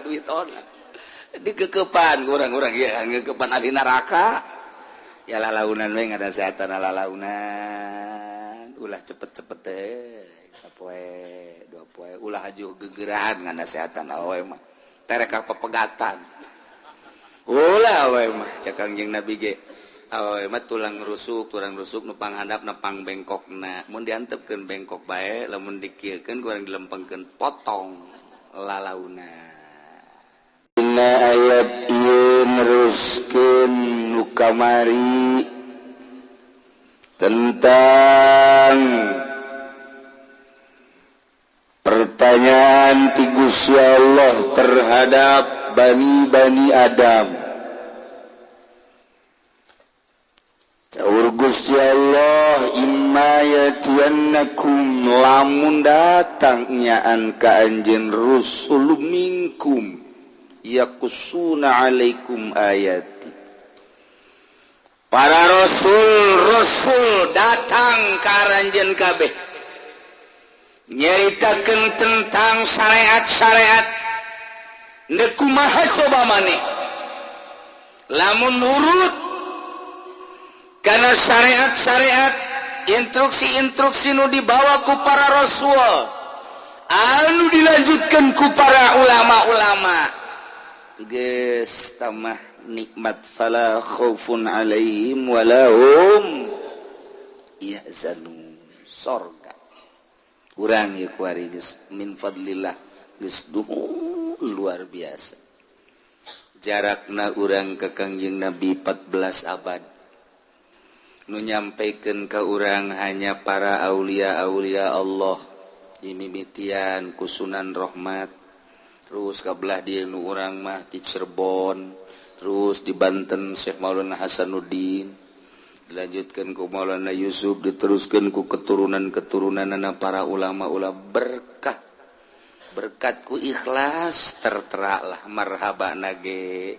duit ona dikekepan kurang-kurang ya ngekepan ahli neraka ya lalaunan we nganasehatan lalaunan ulah cepet-cepet teh sapoe dua poe ulah hajuh gegerahan nganasehatan awewe mah tereka pepegatan ulah awewe mah cek Kangjeng Nabi ge awewe mah tulang rusuk nu panghandap na pang bengkokna mun diantepkeun bengkok bae lamun dikieukeun kurang dilempengkeun potong lalaunan. Dina ayat ieu neruskeun nu kamari tentang pertanyaan ti Gusti Allah terhadap bani-bani Adam. Saur Gusti Allah imma yatiyannakum lamun datang nyaan ka anjeun rusul minkum yaqussuna alaikum ayati. Para rasul-rasul datang ka aranjeun kabeh nyaritakeun tentang syariat-syariat. Ndek kumaha coba maneh lamun nurut karena syariat-syariat instruksi-instruksi nu dibawa ku para rasul anu dilanjutkan ku para ulama-ulama geus tamah nikmat fala khaufun alaihim walahum yahzanun. Sorga urang ieu kuari geus min fadlillah geus duhun luar biasa. Jarakna urang ka Kangjeng Nabi 14 abad nu nyampaikan ke urang hanya para aulia-aulia Allah dimimitian ku Sunan Rahmat terus kabelah dieu nu urang mah di Cirebon terus di Banten Syekh Maulana Hasanuddin dilanjutkan ku Maulana Yusuf diteruskan ku keturunan-keturunanana para ulama-ulama berkah berkat ku ikhlas tertera lah marhaba nage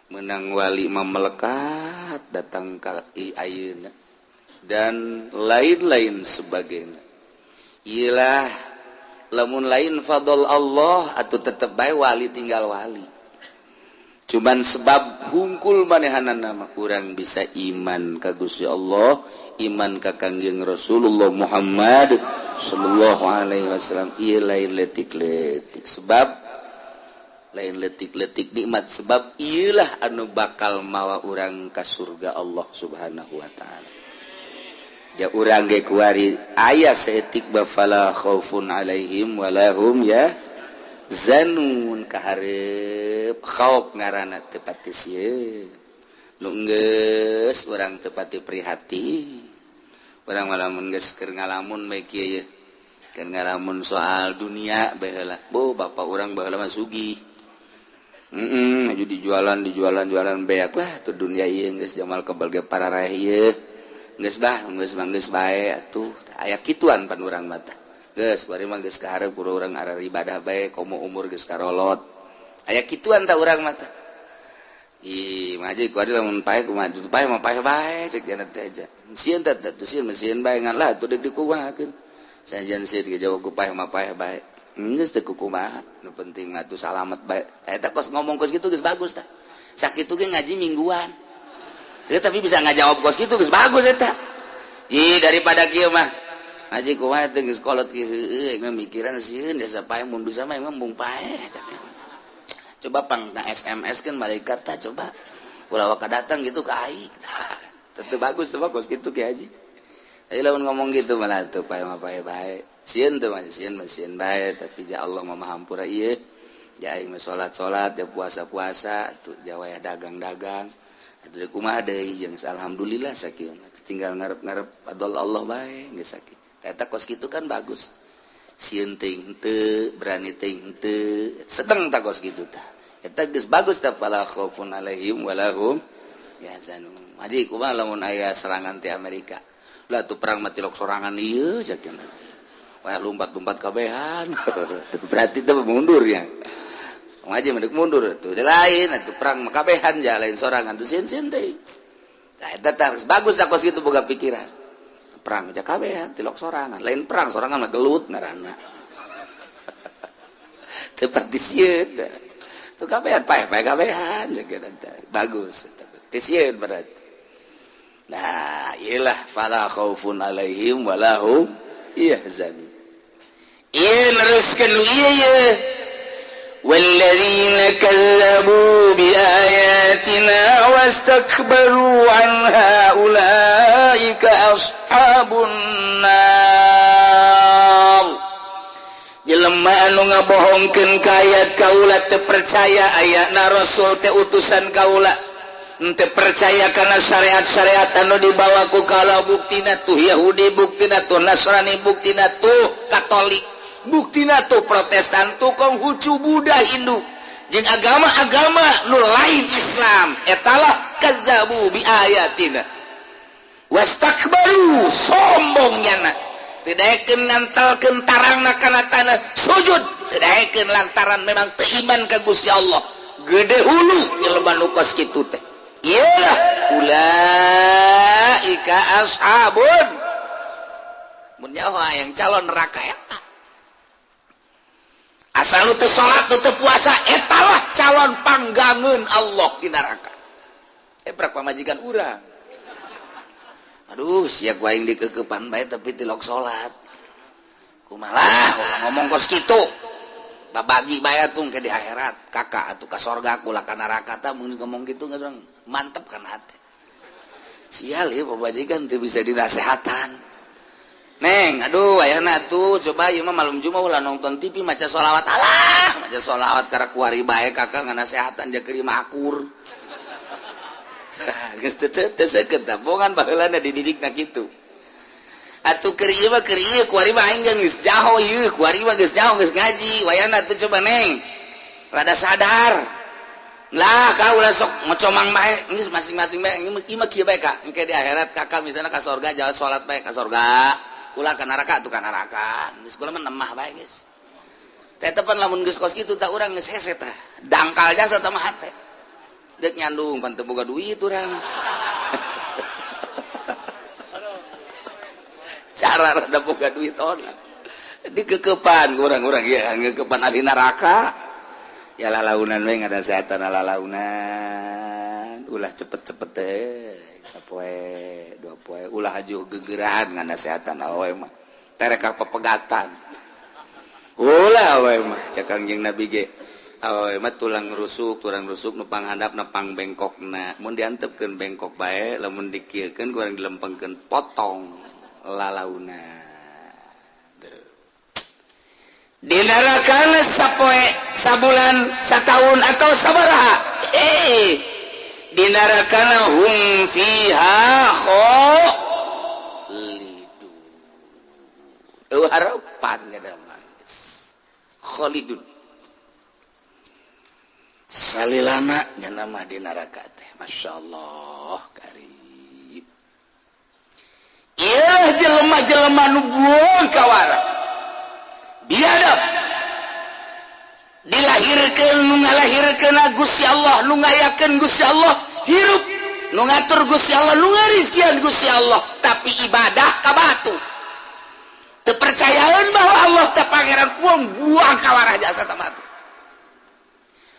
menang wali mah melekat datang ka ayeuna dan lain-lain sebagainya. Iyalah lamun lain fadl Allah atau tetep bae wali tinggal wali. Cuman sebab hungkul manehanana mah urang bisa iman ka Gusti Allah, iman ka Kangjeng Rasulullah Muhammad sallallahu alaihi wasallam. Ieu lain letik-letik sebab lain letik-letik nikmat sebab iyalah anu bakal mawa urang ka surga Allah Subhanahu wa taala. Ja urang ge kuari aya saeutik ba fala khaufun alaihim walahum ya zanun kahareup khauf ngaranna teu pati sieun nu geus urang teu pati prihatin. Urang mah lamun geus keur ngalamun bae kieu ye keur ngalamun soal dunia baheula bo bapa urang baheula mah sugih. Aju dijualan dijualan jualan beak lah tuh dunia ieu geus jamal kebal ge pararaeh ieu geus bah geus mah geus bae atuh aya kituan pan urang mah tah geus bari mah geus kahareup ku urang arah ibadah bae komo umur geus karolot aya kituan tah urang mah tah. Ih mah ku adi lamun paeh kumaha paeh mah paeh bae cek jana teh aja sieun teh teh sieun mah sieun bae ngan lah atuh deuk dikumahakeun sajan sieun ge jawab ku paeh mah paeh bae geus teu kumaha nu penting mah tuh salamet bae. Eta kos ngomong kos kitu geus bagus tah sakitu ge ngaji mingguan ya, tapi bisa ngajawab kos kitu geus bagus eta. Ji daripada kieu mah ngaji kumaha teh geus kolot kieu heueuh mah mikiran sieun desa paeh mun bisa mah emang mung paeh. Coba pang na SMS kan malaikat tah coba ulah waka datang gitu ka aing tentu bagus tuh kos kitu ki haji. Tapi lamun ngomong gitu malah tuh paeh mah paeh bae sieun teh mah sieun mah sieun bae tapi ja Allah mah maha hampura ieu ja aing mah salat-salat ja puasa-puasa tuh ja wayah dagang-dagang atuh kumaha deui jeung alhamdulillah sakieu tinggal ngarep-ngarep fadl Allah bae geus sakieu. Eta kos kitu kan bagus sieun teuing henteu berani teuing henteu sedeng tah kos kitu tah eta geus bagus tah fala khaufun alaihim walahum yahzanun. Haji kumaha lamun aya serangan ti Amerika lah tuh perang mah tilok sorangan ieu sakieu wah lompat-lompat kabehan berarti teh mundur ya ngaji mendek mundur tuh lain atuh perang mah kabehan ja lain sorangan tuh sieun-sieun teh tah eta tah bagus tah kos kitu boga pikiran perang ja kabehan tilok sorangan lain perang sorangan mah gelut ngaranna teu pati sieun. Tuh kabehan paeh paeh kabehan bagus. Teu sieun berarti. Nah, iyalah fala khaufun alaihim wala hum yahzanun. Ieu neruskeun nu ieu ye. Walladzina kazzabu biayatina wastakbaru anha ulaika ashabun nar. Jelema anu ngabohongkeun ka ayat kaula, teu percaya ayatna rasul teh utusan kaula, teu percaya kana syariat-syariat anu dibawa ku kaula, buktina tuh Yahudi, buktina tuh Nasrani, buktina tuh Katolik, buktina tuh Protestan, tuh Konghucu, Buddha, Hindu jeung agama-agama nu lain Islam, etalah kazzabu bi ayatina wastakbaru, sombong nyana, teu daekeun ngantelkeun tarangna kana tanah sujud, teu daekeun lantaran memang teu iman ka Gusti Allah. Gede hulu jelema nu kos kitu teh, iyalah ulaika ashabun, mun nyawa yang calon neraka eta. Asal lu teu salat, lu teu puasa, etalah calon panggangeun Allah di neraka. Prak pamajikan urang, aduh, sia ku aing dikekepan bae tapi tilok salat, kumaha ngomong kos kitu, babagi bae atuh ke di akhirat, kakak atuh ka sorga, kula ka neraka. Tah, mun ngomong kitu geus mantep kan hati. Sial ya pamajikan, teu bisa dinasehatan. Neng, aduh, ayana tuh coba ieu mah malum jumaah ulah nonton TV, maca sholawat. Alah, maca sholawat karena kuari bae kakak nganasehatan dia keur mah akur. Geus teu teu seukeut bongan baheulana dididikna kitu. Atuh keur ieu mah, keur ieu kuari mah aing geus jaho ieu, kuari mah geus jaho, geus ngaji. Wayana tuh coba neng rada sadar lah, kau lah sok ngocomang bae, geus masing-masing bae. Ieu mah kieu bae, Kak, engke di akhirat kakak misalnya ka sorga, jalan salat bae ka sorga, ulah ka neraka tuh ka neraka, geus kula mah nemah bae geus. Tetepan lamun geus kos kitu tah urang geus hese tah, dangkal jasa tah mah hate deuk nyandung pan teu boga duit urang. Cara rada boga duit ona dikekepan urang-urang ya, ngekepan ahli neraka ya, lalaunan we ngadasehatan, lalaunan ulah cepet-cepet teh, sapoe dua poe, ulah haju gegerahan nganasehatan awewe mah, tereka pepegatan ulah awewe mah. Cek Kangjeng Nabi ge, awewe mah tulang rusuk, tulang rusuk nu panghandap na pang bengkokna, mun diantepkeun bengkok bae, lamun dikieukeun kurang dilempengkeun potong lalauna. Di neraka sapoe, sabulan, sataun atau sabaraha, di neraka hum fiha khalidun. Eueuh harapan ada mah khalidun salilana nya mah di neraka teh. Masyaallah karib ieu jelema-jelema nu buang kawara, biadab, dilahirkeun nu ngalahirkeun Gusti Allah, nu ngayakeun Gusti Allah, hirup nu ngatur Gusti Allah, nu ngarizkian Gusti Allah, tapi ibadah ka batu, teu percayaan bahwa Allah teh pangeran, buang buang kawarah jasa ta batu.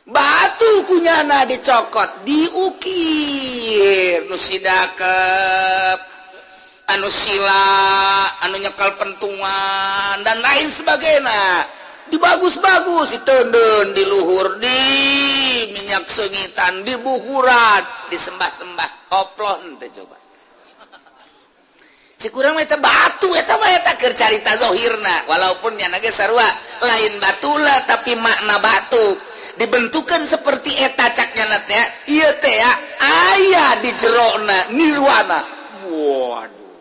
Batu kunyana dicokot, diukir nu sidakep, anu sila, anu nyekal pentungan dan lain sebagainya, dibagus-bagus, ditenden di luhur, di minyak sengitan, dibuhuran, disembah-sembah, oplon teh. Coba cek urang eta batu, eta mah eta keur carita zahirna, walaupun nya ge sarua lain batula tapi makna batu dibentukan seperti eta. Caknya teh ieu teh aya di jerona nirwana. Waduh,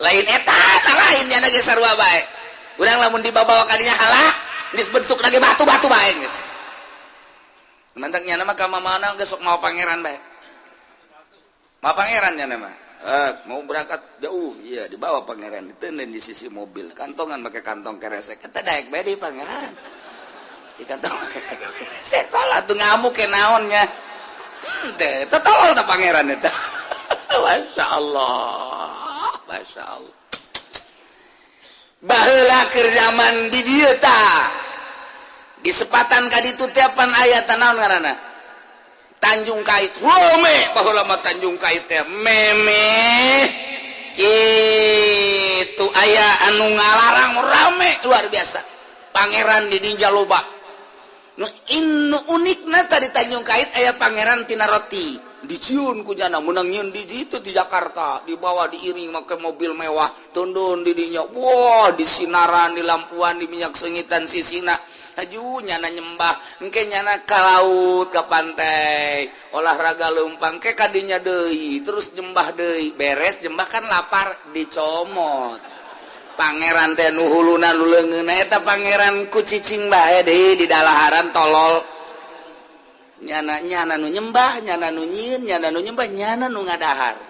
lain eta, lain nya ge sarua bae. Urang lamun dibawa kadinya halak geus bentuk lagi batu-batu bae geus. Mantak nya mah ka mamana geus sok mau pangeran bae. Mau pangeran nya mah. Mau berangkat jauh, iya dibawa pangeran, ditenden di sisi mobil, kantongan pakai kantong keresek. Eta daek bae di pangeran. Di kantong keresek salah tuh ngamuk ke naonnya. Teh, tolol tah pangeran eta. Masya Allah, Masya Allah. Baheula keur zaman di dieu tah. Di sepatan ka ditu tiapan aya naon ngaranna? Tanjung Kait. Rome baheula mah Tanjung Kait teh meme kitu aya anu ngalarang rame luar biasa. Pangeran di dinya loba. Nu unikna tadi Tanjung Kait aya pangeran tina roti. Diciun ku nyana menang nyieun di ditu di Jakarta, dibawa diiring make mobil mewah, tundun di dinya. Wah, di sinaran, di lampuan, di minyak sengitan sisina. Aju nyana nyembah, engke nyana ka laut, ka pantai, olahraga leumpang ke kadinya deui, terus nyembah deui. Beres nyembah kan lapar, dicomot. Pangeran teh nu huluna nu leungeunna eta pangeran ku cicing bae deui di dalaharan tolol. Nyana nyana nu nyembah, nyana nu nyieun, nyana nu nyembah, nyana nu ngadahar.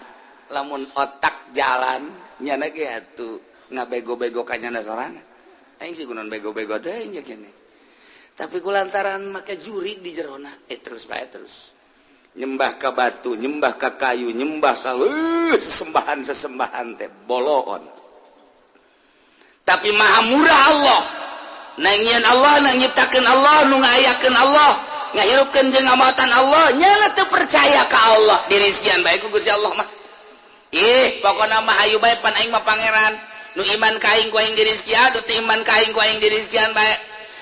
Lamun otak jalan, nyana ge atuh ngabego-bego ka nyana sorangan. Aing sih kunaon bego-bego teh nya kene. Tapi kulantaran make juri di jerona, terus bae terus. Nyembah ka batu, nyembah ka kayu, nyembah ka sesembahan-sesembahan teh boloon. Tapi maha murah Allah. Nangieun Allah, nang nyiptakeun Allah, nu ngayakeun Allah, ngahirupkeun jeung ngamautan Allah, nyana teu percaya ka Allah. Dirizkian bae ku Gusti Allah mah. Ih, pokona mah hayu bae pan aing mah pangeran. Nu iman ka aing ku aing dirizkian, nu teu iman ka aing ku aing dirizkian bae.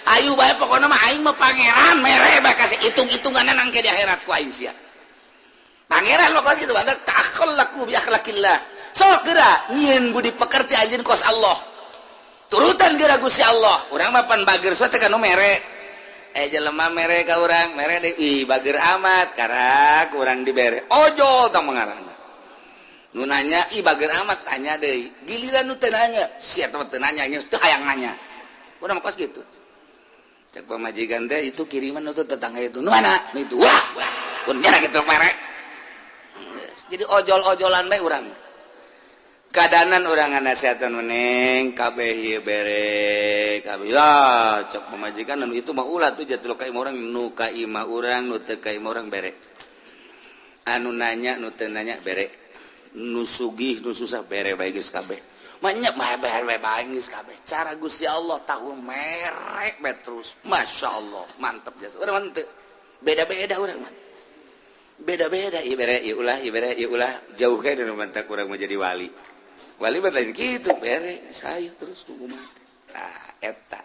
Ayu bae pokona mah aing mah pangeran, mere bae kasih hitung-hitunganna nangke di akhirat ku aing sia. Pangeran mah kos kitu banget ta'akhallaqu bi akhlaqillah. Sok geura nyieun budi pekerti anjeun kos Allah. Turutan geura Gusti Allah. Urang mah pan bager teh ka nu mere. Jelema mere ka urang, mere deui, ih bager amat, karak urang dibere. Ojol tah mengarana. Nu nanya, ih bager amat, tanya deui. Giliran nu teu nanya, sia teh teu nanya, nya teu hayang nanya. Urang mah kos kitu. Cek pamajikan teh itu kiriman itu tetangga itu. Nu mana? Nu itu. Wah, pun nyana kitu mere. Jadi ojol-ojolan bae urang. Kadanan urang ngasihatan meneng kabeh ieu bere kabeh lah cek pamajikan anu itu mah ulah tuh jatuh ka imah urang nu ka imah urang nu teu ka imah urang bere. Anu nanya nu teu nanya bere. Nu sugih nu susah bere bae geus kabeh. Manya bae bae bae geus kabeh. Cara Gusti Allah tahu merek bae terus. Masya Allah, mantep jasa. Urang mah teu. Beda-beda urang mah. Beda-beda ieu bere ieu ulah ieu bere ieu ulah jauh kae nu mantak urang mah jadi wali. Wali mah lain kitu bere sayu terus tunggu mati. Tah eta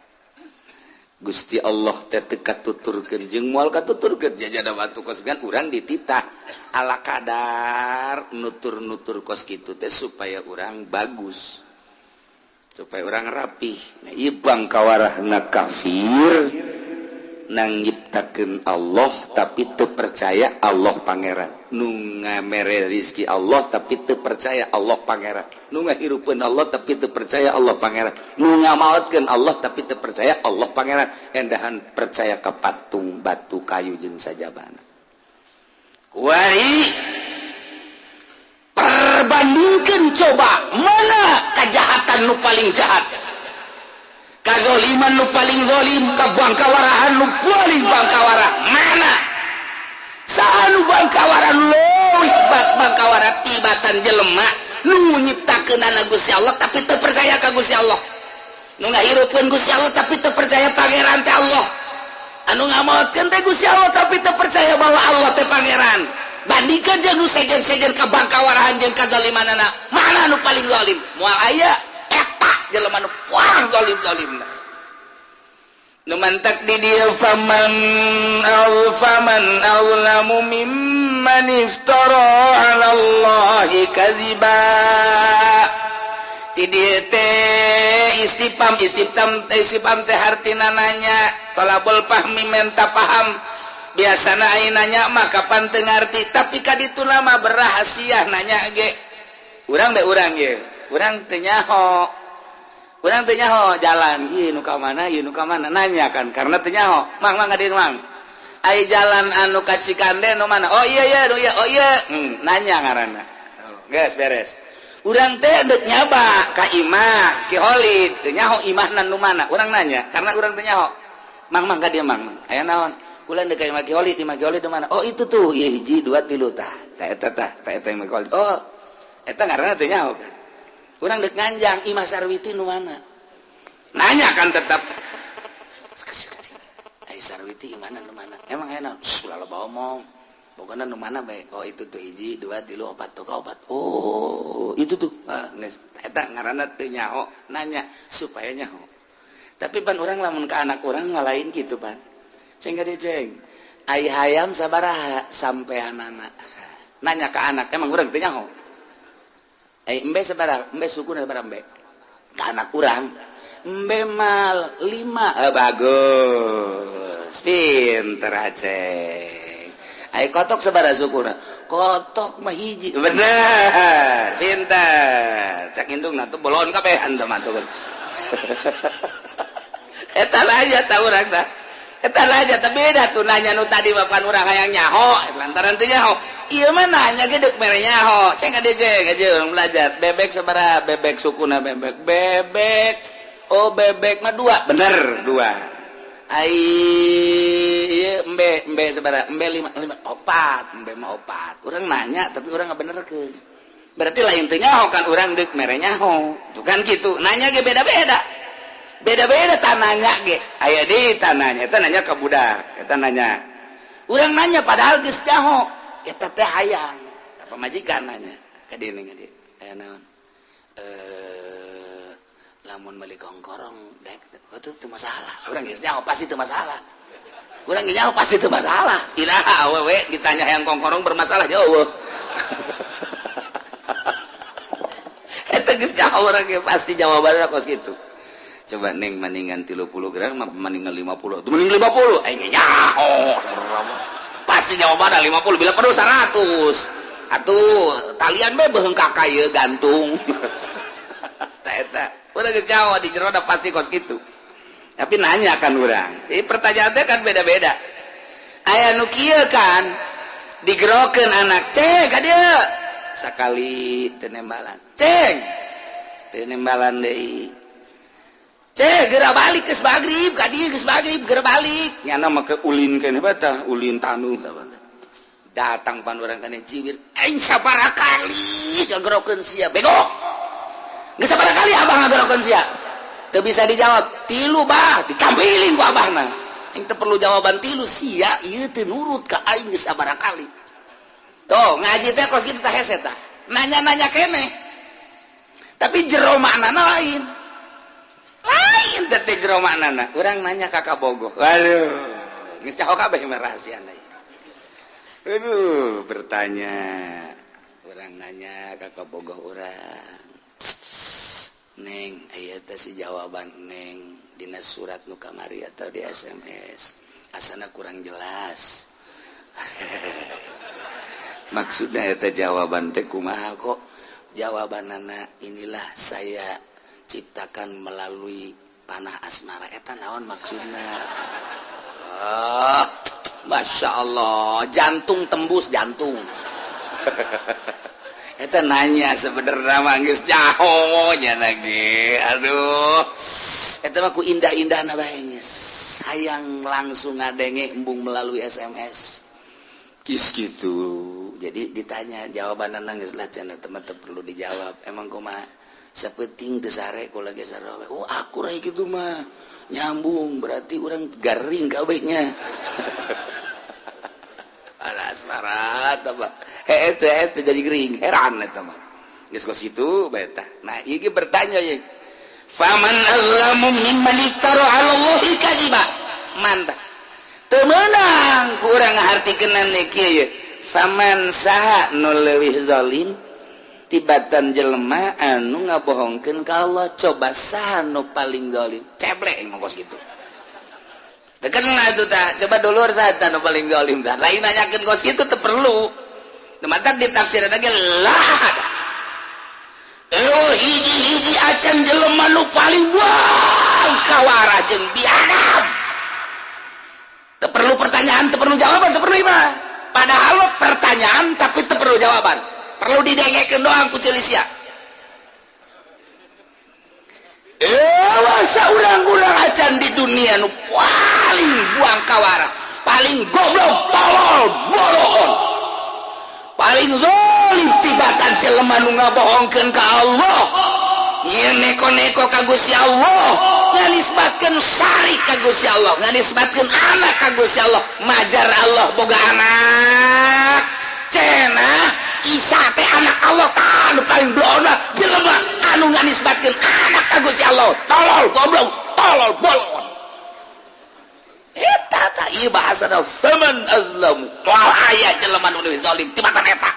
Gusti Allah teh teu katuturkeun jeung moal katuturkeun jajada batu kos gan urang dititah ala kadar nutur-nutur kos kitu teh supaya urang bagus, supaya urang rapih. Nah ieu bangkawarahna kafir nang nyiptakeun Allah tapi teu percaya Allah pangeran, nu ngamere rizki Allah tapi teu percaya Allah pangeran, nu ngahirupeun Allah tapi teu percaya Allah pangeran, nu ngamaotkeun Allah tapi teu percaya Allah pangeran, endahan percaya ka patung batu kayu jeung sajabana. Kuari perbandingkeun coba mana kejahatan nu paling jahat, kazoliman nu paling zolim, kabangkawarahan nu paling bangkawara, mana saha nu bangkawara leuwih bangkawara tibatan jelema nu nyiptakeunana Gusti Allah tapi teu percaya ka Gusti Allah, nu ngahirupkeun Gusti Allah tapi teu percaya pangeran teh Allah, anu ngamaotkeun teh Gusti Allah tapi teu percaya bahwa Allah teh pangeran. Bandingkeun jeung nu sejen-sejen ka bangkawarahan jeung kazalimanana, mana nu paling zalim? Moal aya eta jelema nu paling zalim-zalimna. Nu mantak di dieu faman aw faman awlamu mimman iftara 'ala Allahi kadziba. Di dieu teh istifham istifham istifham teh hartina nanya, talabul fahmi menta paham. Biasana aya nanya mah kapan teu ngarti, tapi ka ditu mah berrahasia nanya ge. Urang bae urang ge, urang teu nyaho. Urang teu nyaho jalan, ieu nu ka mana, ieu nu ka mana, nanya kan karena teu nyaho. Mang mang ka mang. Ai jalan anu ka Cikande nu mana? Oh iya iya, nu iya, oh iya. Nanya ngaranna. Oh, geus beres. Urang teh deuk nyaba ka imah Ki Holid, teu nyaho imahna nu mana. Urang nanya karena urang teu nyaho. Mang mang ka dieu mang, mang. Aya naon? Kula deuk ka imah Ki Holid, imah Ki Holid nu mana? Oh itu tuh, ieu hiji, dua, tilu tah. Tah eta tah, tah eta imah Ki Holid. Oh, eta ngaranna teu nyaho kan. Urang deuk nganjang imah Sarwiti nu mana? Nanya kan tetap. Ai Sarwiti mana nu mana? Emang enak. Ulah loba omong. Pokoknya nu mana bae. Oh itu tuh hiji, dua, tilu, opat tuh, opat. Oh, itu tuh. Ah, geus eta ngaranna teu nyaho, nanya supaya nyaho. Tapi pan urang lamun ka anak urang mah lain kitu pan. Ceng ka dieu ceng. Ai hayam sabaraha sampeanana. Nanya ka anak, emang urang teu nyaho. Ai embe sabaraha? Embe sukuna sabaraha embe? Ka anak urang. Embe mal 5. Bagus. Pinter Aceng. Ai kotok sabaraha sukuna? Kotok mah hiji. Bener, pinter. Cak indungna tuh bolon kabehan teh mah tuh. Eta nanya tah urang tah. Eta nanya tah beda tuh nanya nu tadi mah pan urang hayang nyaho, lantaran teu nyaho. Ieu mah nanya ge deuk mere nyaho. Ceng ka dieu ceng, aja urang belajar. Bebek sabaraha? Bebek sukuna bebek. Bebek. Oh bebek mah 2. Bener, 2. Ai ieu embe, embe sabaraha? Embe 5, 5, 4, embe mah 4. Urang nanya tapi urang ngabenerkeun. Berarti lain teu nyaho kan urang deuk mere nyaho. Tuh kan kitu. Nanya ge beda-beda. Beda-beda tananya ge. Aya deui tananya, eta nanya ka budak, eta nanya. Urang nanya padahal geus nyaho. Eta teh hayang. Ka pamajikan nanya. Ka dieu ning ka dieu. Aya naon? Lamun meuli kongkorong dek, oh, itu masalah. Urang geus nyaho pasti itu masalah. Urang geus nyaho pasti itu masalah. Iraha awewe ditanya hayang kongkorong bermasalah jauh. Eta geus nyaho urang ge pasti jawabanna kos kitu. Coba neng mendingan 30 gram mendingan 50. Tuh mending 50. Aing nyaho. Pasti jawabanna 50 bila perlu 100. Atuh talian be beheung ka ieu gantung. Eta udah geus nyaho di jero pasti kos kitu. Tapi nanya kan urang. Jadi pertanyaannya kan beda-beda. Aya nu kieu kan digerokeun anak, "Ceng, ka dieu." Sakali teu nembalan. "Ceng." Teu nembalan deui. "Ceng, geura balik geus magrib, ka dieu geus magrib, geura balik." Nyana mah ke ulin keneh batah, ulin tanuh Datang pan urang kana ciwir, "Aing sabaraha kali ngagerokeun sia, bego." Geus sabaraha kali abah ngagerokeun sia? Teu bisa dijawab. Tilu bah, ditampiling ku abahna. Aing teu perlu jawaban tilu sia, ieu teu nurut ka aing geus sabaraha kali. Tuh, ngaji teh kos kitu tah hese tah. Nanya-nanya keneh. Tapi jero maknana lain. Lain teh jero maknana. Urang nanya ka kabogoh. Waduh, geus nyaho kabeh mah rahasiana. Aduh, bertanya. Urang nanya ka kabogoh urang. Neng, aya teh si jawaban neng dina surat nu kamari atau di SMS. Asana kurang jelas. Maksudnya eta jawaban teh kumaha kok? Jawabanana inilah saya ciptakan melalui panah asmara. Eta naon maksudna? Ah, Masya Allah, jantung tembus jantung. Eta nanya sebenarnya mah geus nyaho nya lagi. Aduh. Eta mah ku indah-indahna bae geus. Hayang langsung ngadenge embung melalui SMS. Kis gitu. Jadi ditanya jawabanna geus lah cenah teh mah teu perlu dijawab. Emang kumaha? Sapenting teu sare kula ge sarua. Oh, akur aya kitu mah. Nyambung berarti urang garing kabehnya. Alas marat apa? Hees teh jadi gering, heran eta mah. Geus kos kitu bae tah. Nah, ieu ge bertanya ye. Faman azlamu mimman iftara 'ala Allahi kadziba. Mantap. Teu meunang ku urang ngahartikeunna kieu ye. Faman saha nu leuwih zalim tibatan jelema anu ngabohongkeun ka Allah, coba saha nu paling zalim? Ceblek mah kos kitu. Tekenlah itu tah, coba dulur saha nu paling zalim tah. Lain nanyakeun kos kitu teu perlu. Mata ditafsiran lagi lah. Oh hiji-hiji acan jelema nu paling buang kawara jeung biadab. Teu perlu pertanyaan, teu perlu jawaban, teu perlu imah. Padahal pertanyaan tapi teu perlu jawaban. Perlu didengekeun doang ku ceuli sia. Saurang-urang acan di dunia nu paling buang kawara, paling goblok, tolol, boloon, paling zalim tibatan jelema nu ngabohongkeun ka Allah. Nyeun neko-neko ka Gusti Allah, nganisbatkeun syarik ka Gusti Allah, nganisbatkeun anak ka Gusti Allah. Majar Allah boga anak, cenah Isa teh anak Allah. Tah, nu paling blona jelema anu nganisbatkeun anak ka Gusti Allah. Tolol, goblok, tolol, bolon eta. Tah, ieu bahasana faman azlamu, moal aya jelema nu leuwih zalim tibatan eta.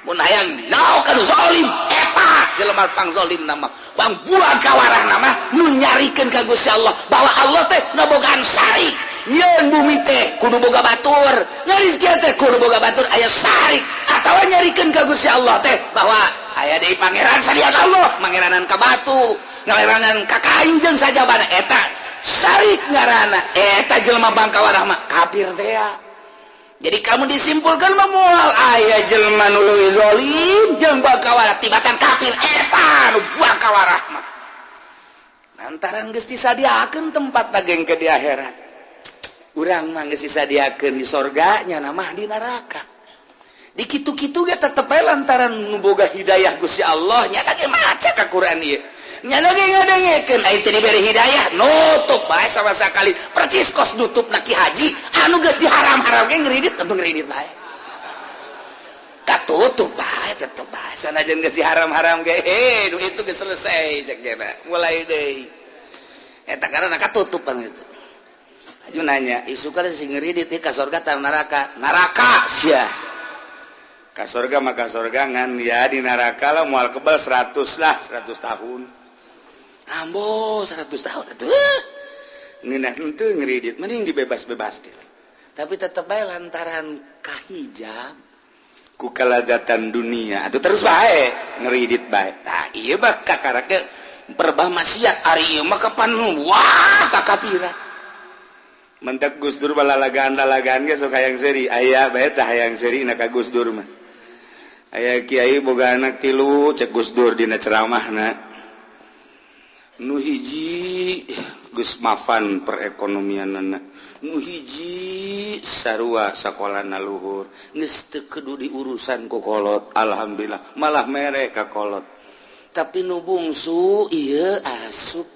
Mun hayang nyaho ka nu zalim, eta jelema pang zalim nama, pang buang kawarah nama nu nyarikeun ka Gusti Allah bahwa Allah teh ngabogaan syarik. Yeun bumi teh kudu boga batur, ngarizki teh kudu boga batur, aya syarik, atawa nyarikeun ka Gusti Allah teh bahwa aya deui pangeran salian Allah, mangeranan ka batu, ngeranan ka kayu jeung sajabana. Eta syarik ngaranna. Eta jelema bangkawarah mah kafir teh ya. Jadi kamu disimpulkan mah moal aya jelema nu leuwih zalim jeung bangkawarah tibatan kafir. Eta nu bangkawarah mah lantaran geus disadiakeun tempat daging ke di akhirat. Urang mah geus disadiakeun di sorga, nya mah di neraka. Di kitu-kitu ge tetep bae lantaran nu boga hidayah Gusti Allah. Nya ge maca ka Quran ieu, nya ge ngadengekeun, aya teu diberi hidayah nutup bae sama sekali, percis kos nutup na Ki Haji anu geus diharam-haram ge ngeridit atuh, ngeridit bae, katutup bae, tetep bae sanajan geus diharam-haram ge. Heh, nu itu geus selesai cek gena, mulai deui eta karena katutupan itu. Aju nanya isu kan sing ngeridit ka surga tar neraka? Neraka sia. Ka surga mah ka surga, ngan ya di neraka lah moal kebal 100 lah, 100 tahun. Ambo, 100 tahun atuh ngeunah henteu ngeridit, mending dibebas-bebas. Tapi tetep bae lantaran kahijab ku kalazatan dunia atuh terus bae ngeridit bae. Tah, ieu mah kakarake perbah maksiat, ari ieu mah kapan wah kakapira. Mentak Gus Dur balalagaan lalagaan ge sok hayang seuri, aya bae tah hayang seuri na ka Gus Dur mah. Aya kiai boga anak tilu, cek Gus Dur dina ceramahna, nu hiji geus mafan perekonomianana, nu hiji sarua sakolana luhur, geus teu kudu diurusan ku kolot, alhamdulillah malah mere ka kolot. Tapi nu bungsu ieu asup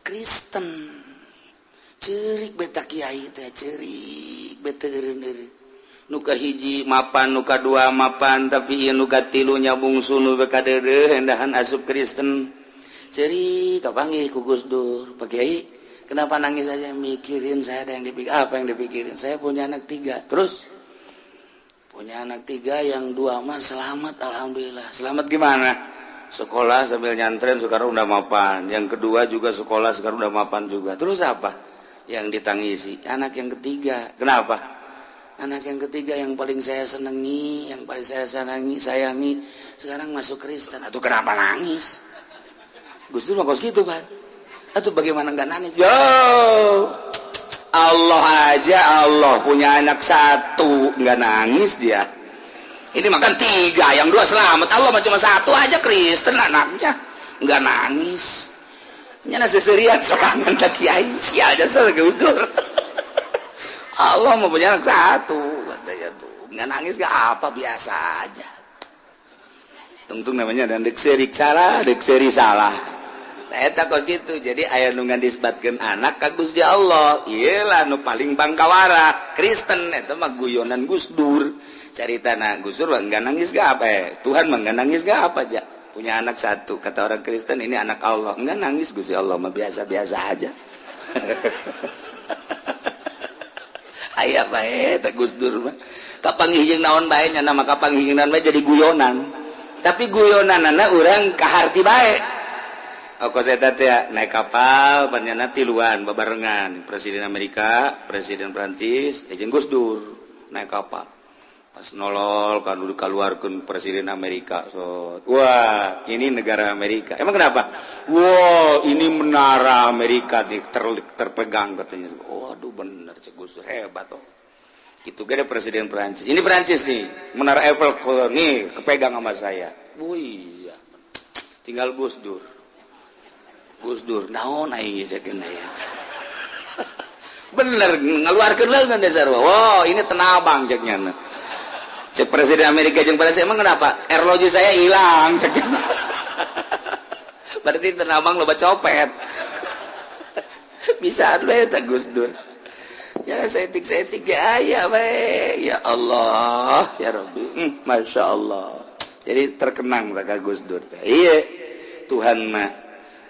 Kristen. Cerik beta kiai teh, cerik beta eureun. Nu kahiji mapan, nu kadua mapan, tapi ieu nu katilunya, bungsu, nu kadeudeuh endahan asup Kristen. Cerik, kapanggih ku Gus Dur. "Pak Kiai, kenapa nangis aja?" "Mikirin saya ada yang dipikir." "Apa yang dipikirin?" "Saya punya anak tiga." "Terus?" "Punya anak tiga, yang dua mah selamat, alhamdulillah." "Selamat gimana?" "Sekolah sambil nyantren, sekarang udah mapan. Yang kedua juga sekolah, sekarang udah mapan juga." "Terus apa yang ditangisi?" "Anak yang ketiga." "Kenapa?" "Anak yang ketiga yang paling saya senangi, yang paling saya senangi, sayangi, sekarang masuk Kristen." "Atau kenapa nangis?" Gus Dur mah kos gitu kan. Atau bagaimana nggak nangis? Yo, Allah aja, Allah punya anak satu nggak nangis dia. Ini makan tiga, yang dua selamat. Allah mah cuma satu aja Kristen anaknya, nggak nangis. Nyana seserian sorangan tak kiai sial jasa Gus Dur. Allah mau punya anak satu katanya tuh nggak nangis, nggak apa, biasa aja. Tungtung namanya dan dek serik salah, dek seri salah. Eta kos gitu. Jadi aya nu ngadisbatkeun anak ka Gusti Allah, iyalah nu paling bangkawara Kristen. Eta mah guyonan Gus Dur caritana. Gus Dur enggak nangis gak apa ya? Tuhan mah enggak nangis gak apa aja punya anak satu, kata orang Kristen ini anak Allah, enggak nangis. Gusti Allah mah biasa-biasa aja. Aya bae eta Gus Dur mah kapanggih jeung naon bae nya, nama kapanggih jeung naon bae jadi guyonan, tapi guyonanana urang kaharti bae. Kos eta teh naik kapal banyana tiluan babarengan, Presiden Amerika, Presiden Prancis, jeung Gus Dur naik kapal. Pas nolol kan udah keluarkan Presiden Amerika, so, "Wah, ini negara Amerika." "Emang kenapa?" "Wah, ini menara Amerika nih terpegang," katanya. "Waduh, bener," cek Gus Dur, "hebat oh." Gitu gak ada Presiden Prancis, "Ini Prancis nih, menara Eiffel nih kepegang sama saya." "Wih, iya." Tinggal Gus Dur. Gus Dur, "Naon aing cek ya?" Bener ngeluarkeun leungeun dasar. "Wow, ini tenabang," cek nyana. Cek Presiden Amerika jeung Prancis, "Emang kenapa?" "Arloji saya hilang," cek. Berarti tenamang loba copet. Bisa we eta Gus Dur. Ya saeutik-saeutik ge aya we. Ya Allah, ya Rabbi. Masya Allah. Jadi terkenang ka Gus Dur teh. Iya, Tuhan mah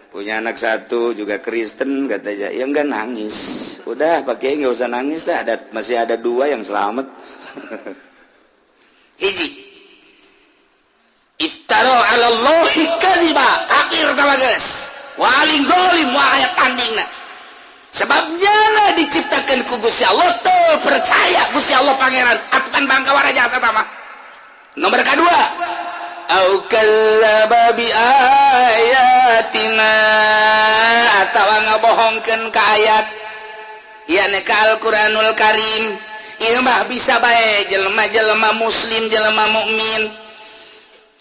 punya anak satu juga Kristen katanya. Ya enggak nangis. Udah, Pak Kiai enggak usah nangis lah. Ada, masih ada dua yang selamat. Hiji. Iftara 'ala Allahi kadziba, kafir tah geus. Paling zalim wa aya tandingna. Sebabnya lah diciptakan ku Gusti Allah tuh percaya Gusti Allah pangeran atukan bangkawara jasa mah. Nomor kedua, au kadzdzaba bi ayatina atawa ngabohongkeun ka ayat yakni ka Al-Qur'anul Karim. Ieu mah bisa bae jelema-jelema muslim, jelema mukmin.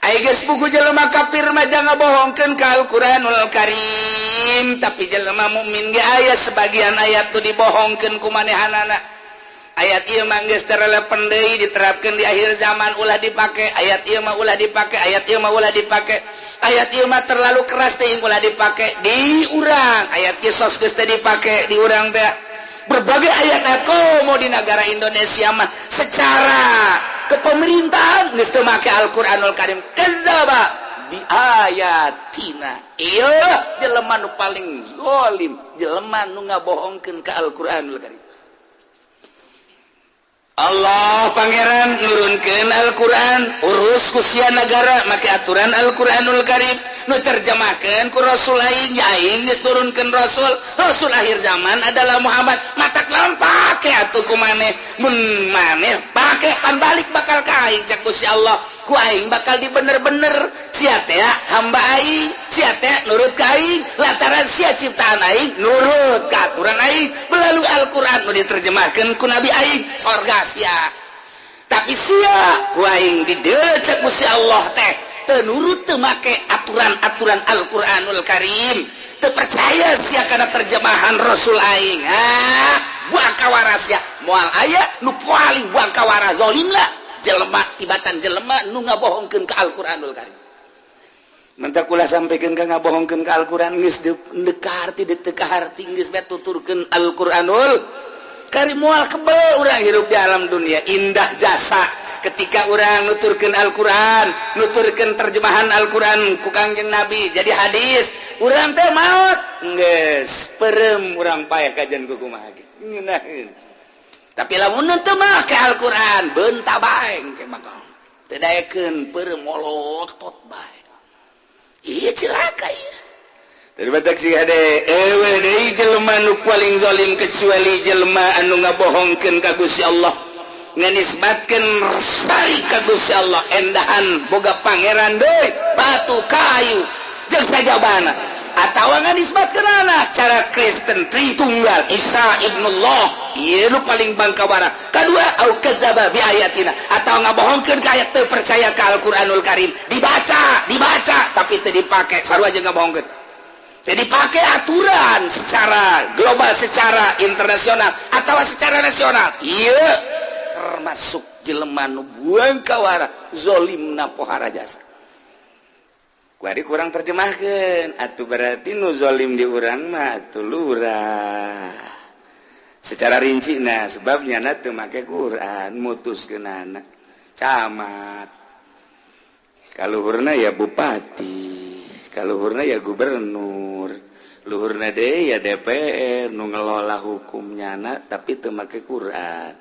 Ai geus buku jelema kafir mah jangan ngabohongkeun ka Al-Qur'anul Karim, tapi jelema mukmin ge aya sebagian ayat tuh dibohongkeun ku manehanana. Ayat ieu mah geus teu relevan deui diterapkeun di akhir zaman, ulah dipake. Ayat ieu mah ulah dipake, ayat ieu mah ulah dipake. Ayat ieu mah terlalu keras teuing, ulah dipake di urang. Ayat kisos geus teu dipake di urang teh. Berbagai ayat komo di negara Indonesia mah secara kepemerintahan geus teu make Al-Qur'anul Karim. Kadzdzaba bi ayatina. Ieu jelema nu paling zalim, jelema nu ngabohongkeun ka Al-Qur'anul Karim. Allah Pangeran nurunkeun Al-Qur'an, urus ku sia negara make aturan Al-Qur'anul Karim, nu terjemahkeun ku Rasul aing, ya aing geus nurunkeun Rasul, Rasul akhir zaman adalah Muhammad. Matak lawan pake atuh ku maneh, mun maneh pake pan balik bakal ka aing cak Gusti Allah. Ku aing bakal dibener-bener, sia teh hamba aing, sia teh nurut ka aing, lantaran sia ciptaan aing, nurut ka aturan aing melalui Al-Qur'an nu diterjemahkeun ku Nabi aing, sorga sia. Tapi sia ku aing didecek Gusti Allah teh teu nurut, teu make aturan-aturan Al-Qur'anul Karim, teu percaya sia kana terjemahan Rasul aing. Ah, buang kawara sia, moal aya nu paling buang kawara zalim lah jelema tibatan jelema nu ngabohongkeun ka Al-Qur'anul Karim. Mentak ulah sampaikan ka ngabohongkeun ka Al-Qur'an, geus deuk harti deuk teu kaharti geus bae tuturkeun Al-Qur'anul Karim, moal kebel urang hirup di alam dunia. Indah jasa ketika urang nuturkeun Al-Qur'an, nuturkeun terjemahan Al-Qur'an ku Kangjeng Nabi jadi hadis, urang teh maot geus perem urang paeh kajian ku kumaha ge ngeunaheun. Tapi lamun teu make Al-Qur'an beunta bae engke bakal teu daekeun, peureum molotot bae. Iya, cilaka ieu. Daripada si hade ewe deui jelema nu paling zalim kecuali jelema anu ngabohongkeun ka Gusti Allah, nganisbatkeun syarik ka Gusti Allah, endahan boga pangeran deui batu kayu jeung sajabana, atawa nganisbatkeun anak cara Kristen Tritunggal Isa ibnullah. Ieu nu paling bangkawara. Kadua, au kadzdzaba bi ayatina atau ngabohongkeun ka ayat, teu percaya ka Al-Qur'anul Karim, dibaca dibaca tapi teu dipake, sarua jeung ngabohongkeun. Jadi pakai aturan secara global, secara internasional atau secara nasional. Iya, termasuk jelema nu buang kawara zolimna pohara jasa. Kuari kurang terjemahkan atuh, berarti nu zolim di urang mah atuh lurah secara rinci. Nah, sebabnya na teu make Quran mutuskeun anak camat, kaluhurna ya bupati, kaluhurna ya gubernur, luhurna deui ya DPR nu ngelola hukumnya na tapi teu make Quran.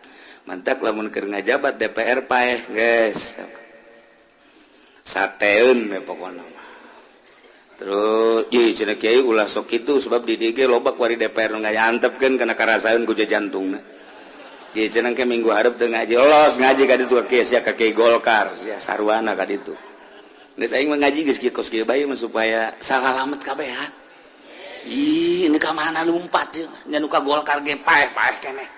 Mantak lamun keur ngajabat DPR paeh geus sateun we pokona mah. Terus ih cenah kiai ulah sok kitu, sebab di DG loba kuari DPR nu ngayantepkeun kana karasaeun ku jantungna. Ieu cenah ke minggu hareup teu ngaji, los ngaji ka ditu ka kieu sia, ka kiai Golkar sia sarwana ka ditu. Geus aing mah ngaji geus kieu kos kieu bae mah supaya salalamet kabehan. Ih, ini ka mana lumpat ieu nya nu ka Golkar ge paeh-paeh keneh.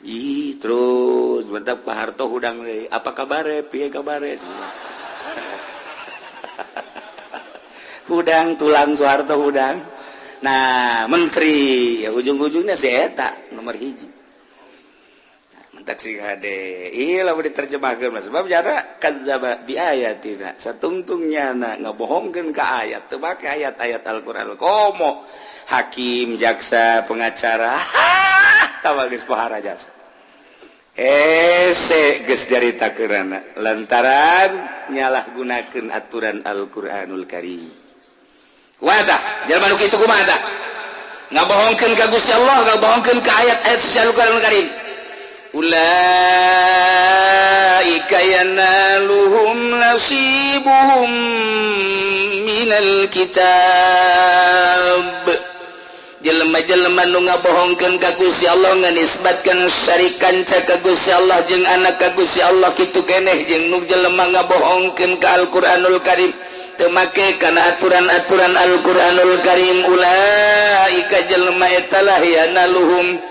Ih, terus bentar Pak Harto hudang deui, apa kabare, piye kabare? Hudang tulang Soeharto hudang. Nah, menteri ya ujung-ujungnya si eta nomor hiji. Nah, Tak sing hade. Iya lamun diterjemahkeun mah sebab jara kadzdzaba bi ayatina. Satungtungnya na ngabohongkeun ka ayat, teu make ayat-ayat Al-Qur'an. Komo hakim, jaksa, pengacara, tawa geus pohara jasa. Hese geus caritakeunana lantaran nyalahgunakeun aturan Al-Qur'anul Karim. Kumaha tah? Jalma nu kitu kumaha tah? Ngabohongkeun ka Gusti Allah, ngabohongkeun ka ayat-ayat suci Al-Qur'anul Karim. Ulaika yanaluhum nasibuhum minal kitab. Jelema-jelema nu ngabohongkeun ka Gusti Allah, nganisbatkeun syarik kanca ka Gusti Allah jeung anak ka Gusti Allah, kitu keneh jeung nu jelema ngabohongkeun ka Al-Qur'anul Karim, teu make kana aturan-aturan Al-Qur'anul Karim, ulaika jelema eta lah yanaluhum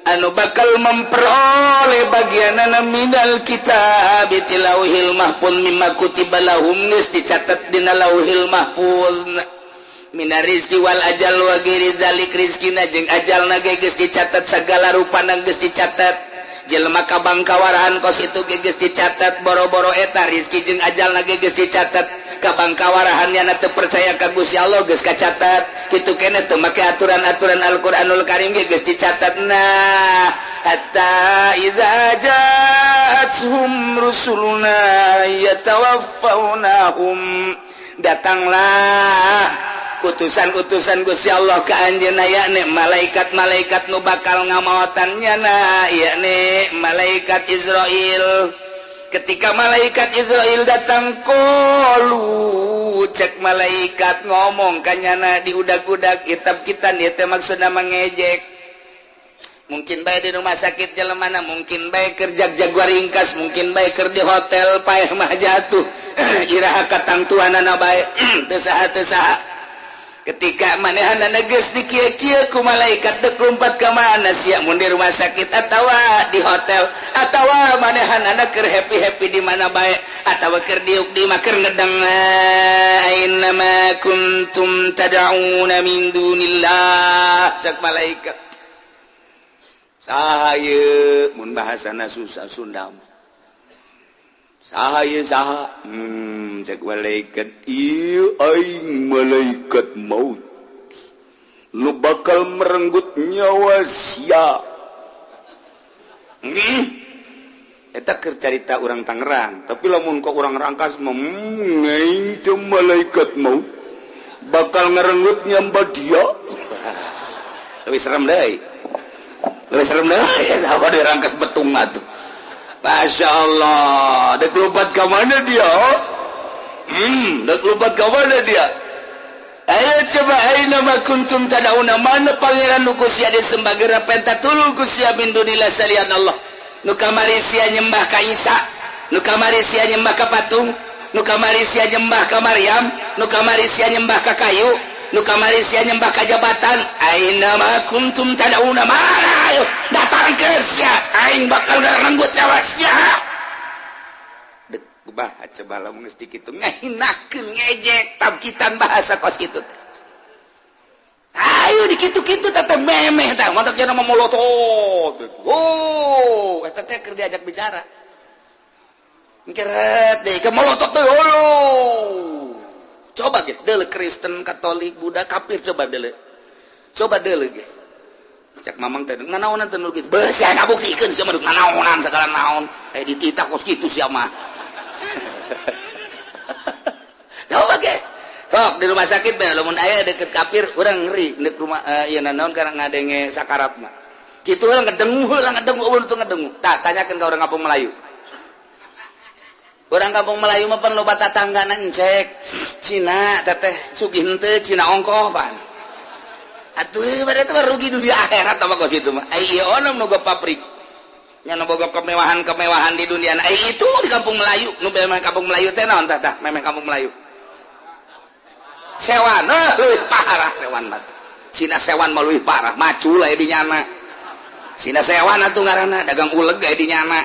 anu bakal memperoleh bagianana minal kitab ti lauhil mahfuz, mimma kutiba lahum, geus dicatat dina lauhil mahfuz, mina rizki wal ajal wa ghairi dzalik. Rizkina jeung ajalna ge geus dicatat, segala rupana geus dicatat. Jelema kabang kawarahan kos itu ge geus dicatat. Boro-boro eta, rizki jeung ajalna ge geus dicatat. Kabang kawarahan nyana teu percaya ka Gusti Allah geus kacatat. Kitu keneh teu make aturan-aturan Al-Qur'anul Karim ge geus dicatat. Nah, hatta idza ja'atuhum rusuluna yatawaffawnahum, datanglah utusan-utusan Gusti Allah ke anjeunna, yakni malaikat-malaikat nu bakal ngamaotan nyana, yakni malaikat Izrail. Ketika malaikat Izrail datang, qalu, cek malaikat ngomong kanyana di udag-udag kitab kita. Ieu teh maksudna mengejek. Mungkin bae di rumah sakit jelemana, mungkin bae keur jag-jaguar ringkas, mungkin bae keur di hotel, paeh mah jatuh, iraha katangtuanana bae, teu saha teu saha. Ketika manehanana geus dikieu-kieu ku malaikat, dek lompat ka mana sia, mun di rumah sakit atawa di hotel atawa manehanana keur happy-happy di mana bae atawa keur diuk di mah keur ngedeng, aina ma kuntum tad'una min dunillah. Cek malaikat, saha ieu? Mun bahasana susah Sunda mah, saha ieu, saha? Cek malaikat, ieu aing malaikat maut nu bakal merenggut nyawa sia. Eta keur carita urang Tangerang, tapi lamun kok urang Rangkas mah, aing teh malaikat maut bakal ngerenggut nyamba dia." Lebih serem deui, lebih serem deui apa di Rangkas Betung atuh. Masya Allah, dek lompat ke mana dia? Dek lompat ke mana dia? Ayo coba, aina ma kuntum tad'una, mana pangeran nu ku sia disembah, geura penta tulung ku sia, min dunillah, salian Allah. Nu kamari sia nyembah ka Isa, nu kamari sia nyembah ka patung, nu kamari sia nyembah ka Maryam, nu kamari sia nyembah ka kayu, nu kamari sia nyembah ka jabatan. Aina ma kuntum tad'una, mana? Ayo datang ke sia, aing bakal ngerenggut nyawa sia. Dek bah coba lamun geus kitu ngahinakeun, ngejek tabkitan bahasa kos kitu teh. Ayo dikitu-kitu teh memeh tah mantak jana molotot. Oh, eta teh keur diajak bicara. Keret deh ke molotot teh. Oh. Coba ge deuleu Kristen, Katolik, Buddha, kafir, coba deuleu. Coba deuleu ge. Cek mamang teh nanaonan teh nu geus beuh sia ngabuktikeun sia mah nanaonan segala naon. Eh, dititah kos kitu sia mah. Coba ge. Sok di rumah sakit bae lamun aya deket kafir urang ngeri nek rumah ieu nanaon karena ngadenge sakarat mah. Kitu urang ngedengu heula, ngedengu eueuh teu ngedengu. Tah, tanyakeun ka urang kampung Melayu. Orang kampung Melayu mah pan loba tatanggana encek. Cina teteh sugih henteu, Cina ongkoh pan. Atuh pada itu rugi dunia akhirat apa kos itu mah. Ai ieu ono nu pabrik. Nya nu boga kemewahan-kemewahan di dunia. Ai itu di kampung Melayu, nu memang kampung Melayu teh naon tah tah memang kampung Melayu. Sewan, eh, leuwih parah sewan mah. Cina sewan mah leuwih parah, macul aya di nyana. Cina sewan atuh ngaranna, dagang uleg aya di nyana.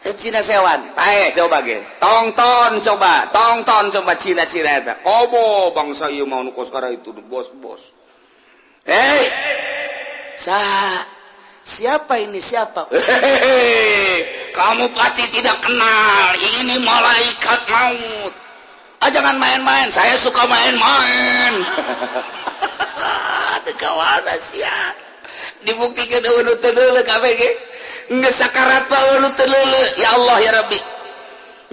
Eh, Cina sewan, pae coba ge. Tongton coba, tongton coba Cina-Cina eta. Komo bangsa ieu mah nu kos itu bos-bos. Eh, sa Siapa ini, siapa? Hehehe, kamu pasti tidak kenal, ini malaikat maut. Ah, jangan main-main, saya suka main-main. Kawana sia dibuktikan euweuh teu deuleu kabeh ge geus sakarat pa euweuh teu deuleu. Ya Allah, ya Rabbi,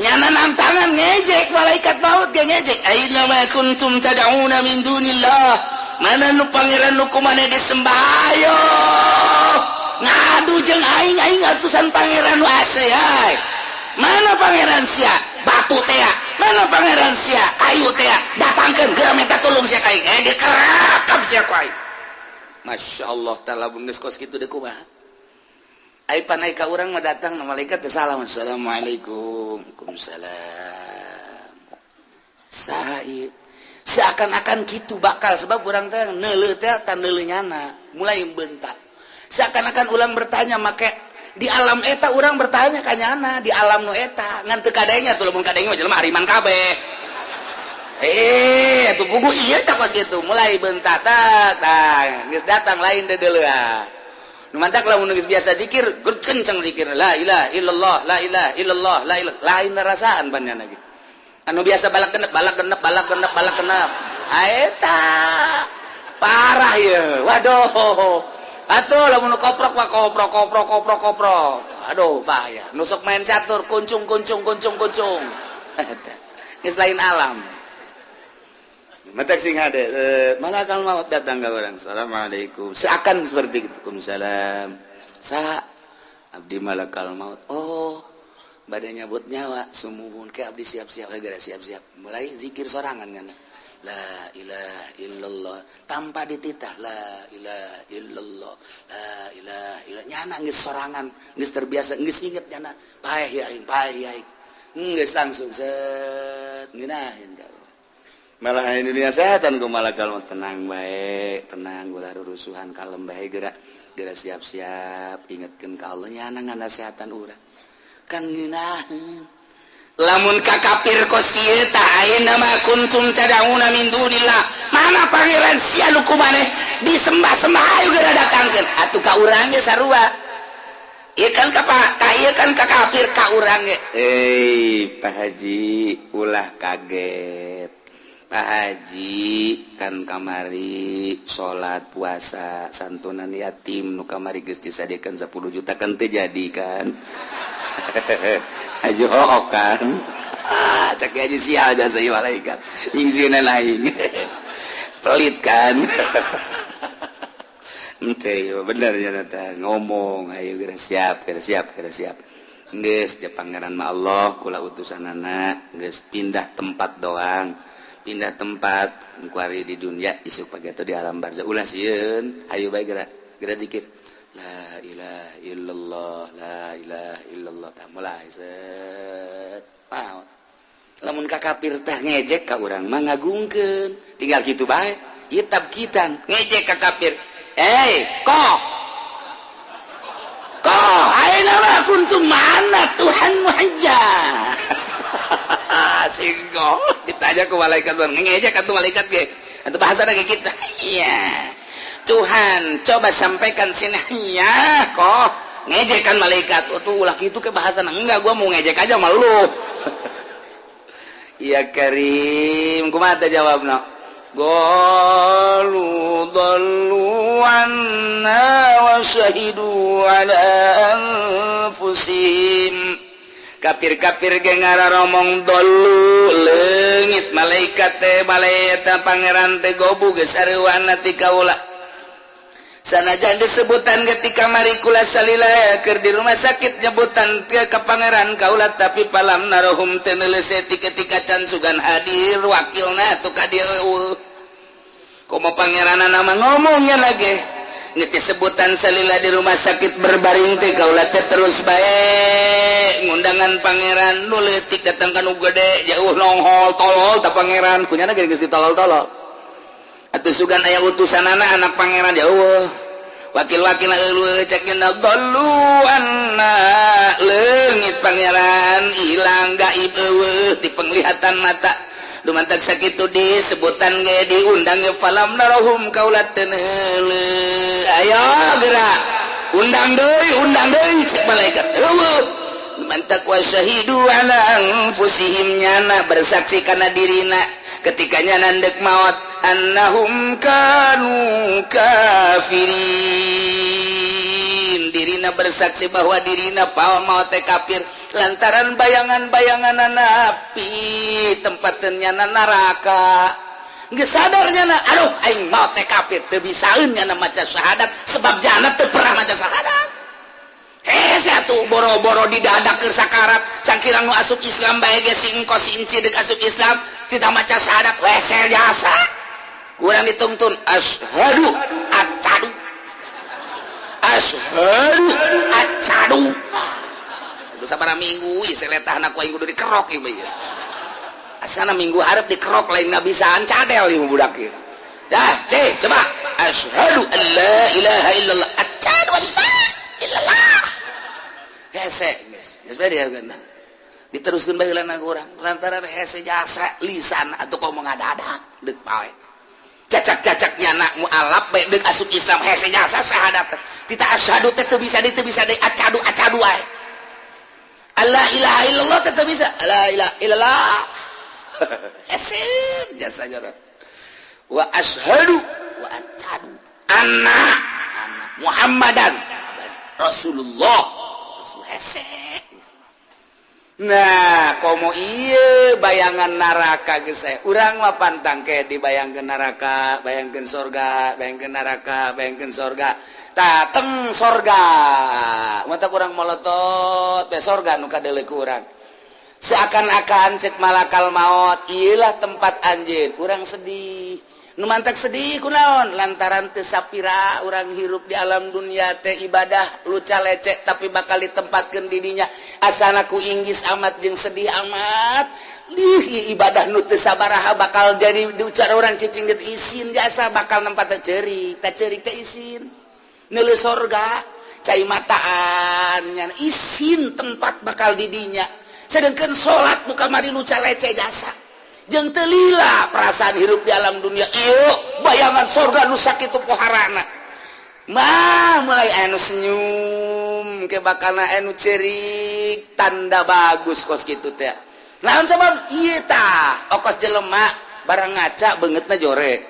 nyana tangan ngejek malaikat maut ge ngejek, aina ma kuntum tad'una min dunillah, mana nu pangeran nu kumaneh disembah? Ayo ngadu jeung aing, aing atusan pangeran nu ase ay. Mana pangeran sia, batu tea? Mana pangeran sia, kayu tea? Datangkeun geura, minta tolong sia ka aing. Eh, dikerakap sia ku aing. Masya Allah ta'ala, geus kos kitu deui kumaha? Ai panai ka urang mah datang malaikat teh salam, assalamualaikum, waalaikumsalam. Saha ieu? Seakan-akan gitu bakal, sebab urang teh neuleuh teh tan neuleuh nyana mulai bentak, seakan-akan ulang bertanya make di alam eta, urang bertanya ka nyana di alam nu eta ngan teu kadenya tuh. Lamun kadenge mah jelema hariman kabeh. Eh, tuh buku iya tak kos gitu mulai bentak tak tah geus datang lain deuleuh. Nu mantak lamun geus biasa zikir, kenceng zikir la ilaha illallah, la ilaha illallah, la ilaha, lain rasaan panjana gitu. Anu biasa balak genep, balak genep, balak genep, balak genep. Eta parah ya. Waduh, atuh lamun koprok mah koprok, koprok, koprok, koprok. Aduh, bahaya. Nusuk main catur, kuncung, kuncung, kuncung, kuncung. Geus lain alam. Matak sing hade, malakal maut datang ke orang. Assalamualaikum. Seakan seperti itu. Waalaikumsalam. Sa abdi malakal maut. Oh, badannya buat nyawa. Sumuhun ke abdi siap-siap, gara siap-siap. Mulai zikir sorangan kan. La ilaha illallah tanpa dititah, la ilaha illallah, la ilaha illallah. Nyana geus sorangan, geus terbiasa, geus inget nyana. Paeh ya aing, paeh ya aing. Geus langsung set ngeunaheun. Malah ini dunia setan ku malakal maut, tenang baik, tenang, ulah rusuhan, kalem bae, gerak gerak, siap-siap, ingatkeun ka Allah. Nyana nganasehatan urang kan ngeunaheun. Lamun ka kafir kos kieu tah, aina ma kuntum tad'una min dunillah, mana pangeran sia nu kumaneh disembah-sembah? Ayo geura datangkeun atuh. Ka urang ge sarua ieu kan, ka ka ieu kan ka kafir, ka urang ge, eh, Pak Haji, ulah kaget, Pak Haji, kan kamari salat, puasa, santunan yatim nu kamari geus disadiakeun 10 juta kan teu jadi kan? Haji hook kan? Ah, cek aja sial jasa ieu malaikat. Nyingsieunan aing. Pelit kan? Ente bener ya teh ngomong, ayo geura siap, geura siap, geura siap. Geus ja pangeran mah Allah, kula utusanana, geus pindah tempat doang. Pindah tempat kuari di dunia, isuk pagi atau di alam barzah. Ulah sieun, ayo bae geura geura zikir. La ilaha illallah, la ilaha illallah. Tah mulai set. Maot. Lamun ka kafir tah ngejek, ka urang mah ngagungkeun. Tinggal kitu bae. Ieu tabkitan ngejek ka kafir. Eh, koh. Koh, aina ma kuntum, mana Tuhan aja? Singgo ditanya ke malaikat, bang ngejek atuh malaikat ge. Atau bahasa lagi kita. Iya. Tuhan, coba sampaikan sini ya, kok ngejek kan malaikat. Oh, tuh ulah gitu ke bahasa, enggak, gua mau ngejek aja sama lu. Iya Karim, kumaha teh jawabna? Qalu dhallu anna wa syahidu ala anfusihim. Kafir-kafir ge ngararomong dolu leungit, malaikat teh, malaikat pangeran teh gobu geus sareuwana ti kaula. Sanajan disebutan ketika mari kula salila keur di rumah sakit, nyebutan ke ka pangeran kaula, tapi falam narohum teu neuleuh ketika can sugan hadir wakilna tuh ka dieu eueuh. Komo pangeranana mah ngomongnya lagi geus disebutan salila di rumah sakit berbaring teh, kaula teh terus bae ngundangan pangeran. Nu leutik datang ka nu gede, jauh nonghol tolol ta pangeran kunyana geus ditolol-tolol atuh. Sugan aya utusanana anak pangeran jauh, wakil-wakil eueuh. Cekna dhallu anna, leungit pangeran, hilang, gaib, eueuh di penglihatan mata. Dumantak sakitu disebutan ge, diundang ge, falam narohum kaula teu neuleuh. Ayo gerak. Undang deui cek malaikat. Eueuh. Mantak wa syahidu ala anfusihim, nyana bersaksi kana dirina ketika nyana ndek maot annahum kanu kafirin. Dirina bersaksi bahwa dirina pawa maot teh kafir lantaran bayangan-bayangan api tempat nyana neraka. Geus sadar nyana, aduh aing maot teh kafir, teu bisaeun nyana maca syahadat sebab jana teu pernah maca syahadat. Hese atuh boro-boro didadak keur sakarat, cangkirang nu asup Islam bae ge si engko si inci deuk asup Islam tidak maca syahadat wesel jasa. Kurang dituntun asyhadu acadu. Asyhadu acadu. Kudu sabaraha minggu ieu seletahna ku aing kudu dikerok ieu mah ieu. Asana minggu hareup dikerok lain ngabisaan cadel ieu budak ieu. Dah, ceh, coba asyhadu an la ilaha illallah acadu an la illallah. Hese geus, geus bae dia geuna. Diteruskeun bae heula urang lantaran hese jasa lisan atuh komo ngadadak deuk pae. Cacak-cacak nyana mualaf bae deuk asup Islam hese jasa syahadat. Tita asyhadu teh teu bisa deui, teu bisa deui, acadu acadu wae. La ilaha illallah teh teu bisa. La ilaha illallah. Hese jasa nyana. Wa asyhadu wa acadu anna Muhammadan Rasulullah. Hese. Nah, komo ieu bayangan neraka geus aya. Urang mah pantang ke dibayangkeun neraka, bayangkeun sorga, bayangkeun neraka, bayangkeun sorga. Tah teng sorga. Mata urang molotot be sorga nu kadeuleu ku urang. Seakan-akan cek malakal maut, ieulah tempat anjeun. Urang sedih. Nu mantak sedih kunaon? Lantaran teu sapira urang hirup di alam dunia teh ibadah luca lecek tapi bakal ditempatkeun di dinya. Asana ku inggis amat jeung sedih amat. Lih ibadah nu teu sabaraha bakal jadi diucar urang cicing dit isin jasa bakal nempat teh ceurik, teh ceurik teh isin. Neuleuh sorga cai mataan nya isin tempat bakal di dinya. Sedengkeun salat nu kamari luca lecek jasa. Jeung teu lila perasaan hirup di alam dunia ieu bayangan sorga nu sakitu poharana mah mulai anu senyum ke bakalna anu cerik tanda bagus kos kitu teh. Naon sabab ieu tah okos jelema barang ngaca beungeutna jore.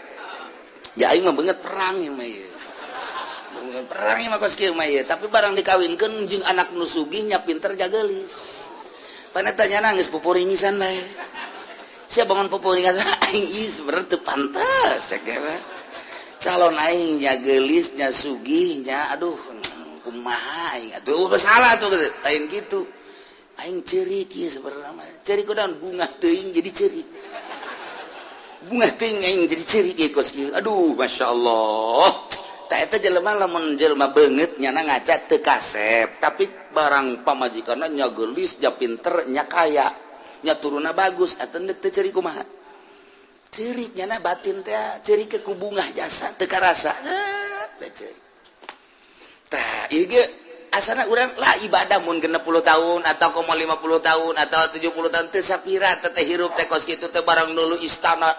Ya aing mah beungeut perang ieu mah ieu. Beungeut perang ieu mah kos kieu mah ieu, tapi barang dikawinkeun jeung anak nu sugih nya pinter jageulis. Paneta nya nangis pupuringisan bae. Sia bangun pupuringan aing ieu sebenarnya teu pantes kira. Calon aing nya geulis nya sugih nya aduh kumaha aing atuh salah tuh lain gitu. Aing ceurik ieu sebenarnya mah. Ceurik kunaon bunga teuing jadi ceurik. Bunga teuing aing jadi ceurik ieu kos kieu. Aduh masyaallah. Tah eta jelema lamun jelema beungeut nyana ngaca teu kasep, tapi barang pamajikanna nya geulis nya pinter nya kaya. Nya turuna bagus atuh teu ceurik kumaha. Ceurik nyana batin teh ceurik ke ku bungah jasa teu karasa. Teh ceurik. Tah ieu ge asana urang lah ibadah mun 60 tahun atau komo 50 tahun atau 70 tahun teu sapira teh hirup teh kos kitu teh barang dulu istana.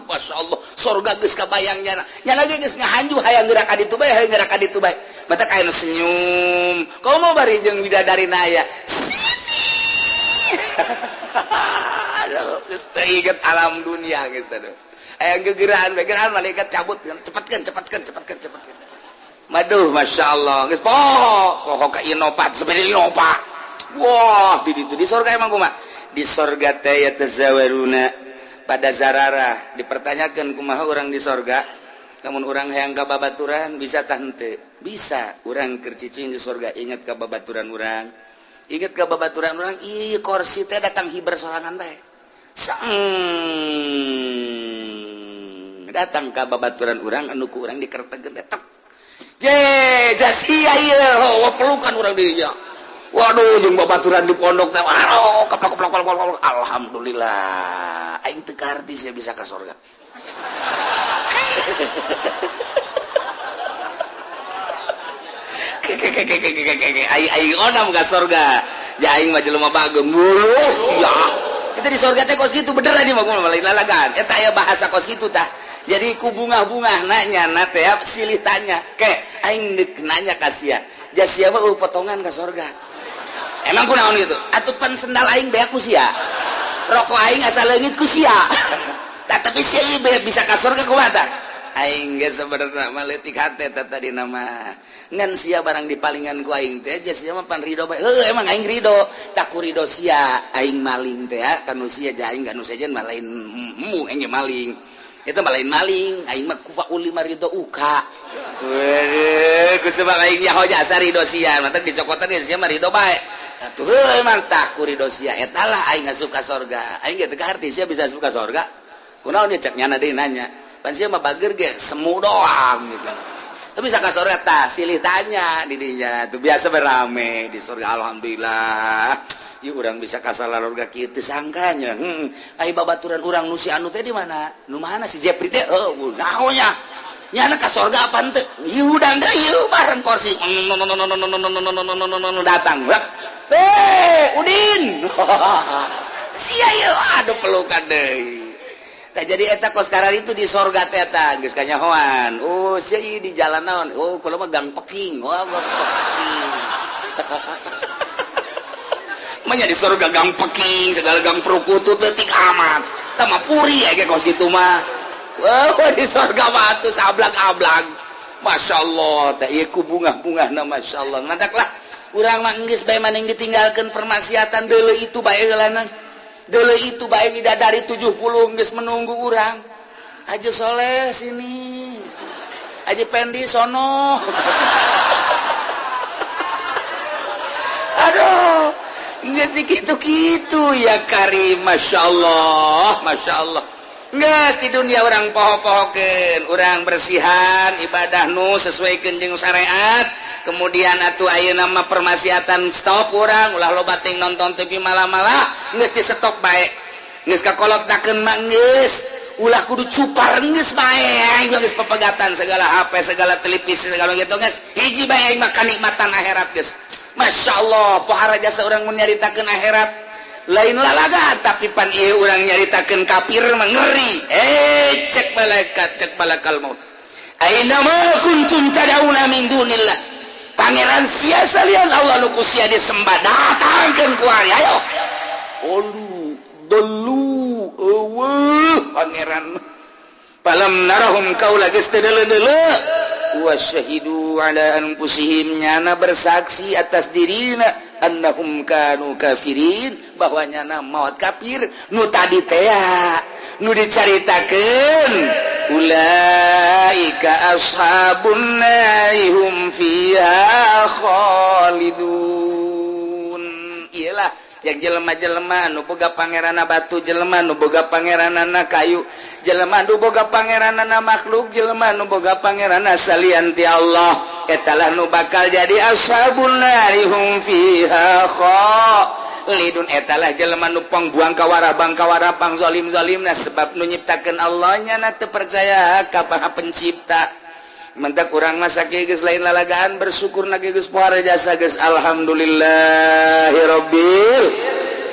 Masyaallah sorga geus kabayang nyana. Nyana ge geus ngahanju hayang geura ka ditu bae, hayang geura ka ditu bae. Mata aya nu senyum. Komo bari jeung bidadarina aya. Aduh, geus teu inget alam dunia geus teh. Aya gegeraan, gegeraan malaikat cabut, cepatkeun, cepatkeun, cepatkeun, cepatkeun. Maduh, masyaallah, geus poho, poho ka Innova, sepeda Innova. Wah, di ditu di surga emang kumaha? Di surga teh yatazawaruna pada zararah dipertanyakeun kumaha urang di surga. Namun urang hayang ka babaturan bisa tah henteu? Bisa, urang keur cicing di surga inget ka babaturan urang. Ingat ke babaturan orang, ih kursi teh datang hiber sorangan bae. Sang datang ke babaturan orang anu ku urang dikertegeun teh tek. Je, jasia ieu, pelukan urang dirinya. Waduh, jeung babaturan di pondok teh, aduh, keplok keplok keplok keplok. Alhamdulillah, aing teu kaharti sia bisa ka surga. Aing onam ka surga. Ja aing mah jelema bageng. Ya. Kita di surga teh kos kitu bener ini mah lain lalagan. Eta aya bahasa kos kitu tah. Jadi ku bungah-bungah nanya na teh silih tanya. Ke aing deuk nanya ka sia. Jas sia mah potongan ka sorga. Emang kunaon gitu? Atuh pan sendal aing beak ku sia. Rokok aing asa leungit ku sia. Tah tapi sia ieu bisa ka sorga kumaha tah? Aing ge sebenarnya mah leutik hate tah tadi nama. Ngan sia barang dipalingan ku aing teh jas sia mah pan ridho bae. Heuh emang aing ridho. Tak ku ridho sia aing maling teh ya kanu sia ja aing kanu sejen mah lain mu aing ge maling. Eta mah lain maling, aing mah kufa ulima ridho uka. Weuh, ku sebab aing nyaho jasa ridho sia, mata dicokotan ge sia mah ridho bae. Atuh heuh emang tah ku ridho sia eta lah aing asup ka sorga. Aing ge teu kaharti sia bisa asup ka sorga. Kunaon dia cek nyana deui nanya. Pan sia mah bager ge semu doang gitu. Tapi bisa ka sorga tah silih tanya di dinya. Tuh biasa berame di sorga alhamdulillah. Ieu urang bisa ka salarorga kieu teu sangkanya. Ai babaturan urang nu si anu teh di mana? Nu mana si Jepri teh? Heuh, naon nya? Nyana ka sorga apa henteu? Ieu hudang deui ieu bareng kursi. Datang. Eh, Udin. Sia ieu aduh pelukan deui. Tah jadi eta kos sekarang itu di sorga teh eta geus kanyahoan. Oh, sia ieu di jalan naon? Oh, kula mah gang peking. Wah, gang peking. Manya di sorga gang peking, segala gang perukutut leutik amat. Tah mah puri ge kos kitu mah. Wah, di sorga mah atuh sablag-ablag. Masya Allah, teh ieu ku bungah-bungahna Masya Allah. Mantaklah urang mah geus bae maning ditinggalkeun permaksiatan deuleu itu bae heulana. Deuleu itu bae bidadari 70 geus menunggu urang. Haji Soleh sini. Haji Pendi sono. Aduh, geus dikitu-kitu ya karim, Masya Allah, Masya Allah. Geus di dunia orang poho-pohokeun, urang bersihan ibadah nu sesuaikeun jeung syariat. Kemudian atuh ayeuna mah permaksiatan stop urang, ulah loba teuing nonton TV malah-malah, geus di stop bae. Geus kakolotnakeun mah geus, ulah kudu cupar geus bae, aing mah geus pepegatan segala HP, segala televisi, segala gitu geus. Hiji bae aing mah kanikmatan akhirat geus. Masya Allah, pohara jasa urang mun nyaritakeun akhirat lain lalaga, tapi pan ieu urang nyaritakeun kafir mah ngeri. Cek malaikat, cek malakal maut. Aina ma kuntum tad'una min dunillah. Pangeran sia salian Allah nu ku sia disembah datangkeun ku ari ayo. Olu dolu eueuh pangeran. Palam narahum kaula geus teu deuleu-deuleu. Wa syahidu ala anfusihim nyana bersaksi atas dirina annahum kanu kafirin bahwa nyana maot kafir nu tadi teh nu dicaritakeun ulaika ashabun nari hum fiha khalidun. Iyalah yang jelema-jelema nu boga pangeranna batu, jelema nu boga pangeranna kayu, jelema nu boga pangeranna makhluk, jelema nu boga pangeranna salian ti Allah, eta lah nu bakal jadi ashabun nari hum fiha khalidun. Eta lah jelema nu pangbuang kawarah bang kawarah pang zalim-zalimna sebab nu nyiptakeun Allah nya na teu percaya ka Maha Pencipta. Mentak urang mah sakieu geus lain lalagaan bersyukur na geus pohara jasa geus alhamdulillahirabbil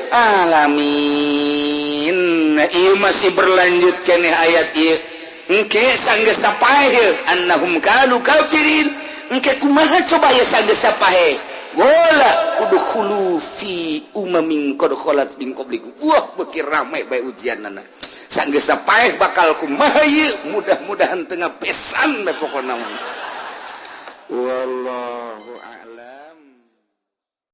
alamin. Ieu masih berlanjut keneh ayat ieu. Engke sanggeus sapaeh annahum kanu kafirin. Engke kumaha coba ye sanggeus sapaeh? Wala udkhulu fi umamin qad khalat min qablikum. Wah, beuki rame bae ujianna. Sanggeus sapaeh bakal kumaha ieu, mudah-mudahan teu ngabesan bae pokona mah. Wallahu a'lam.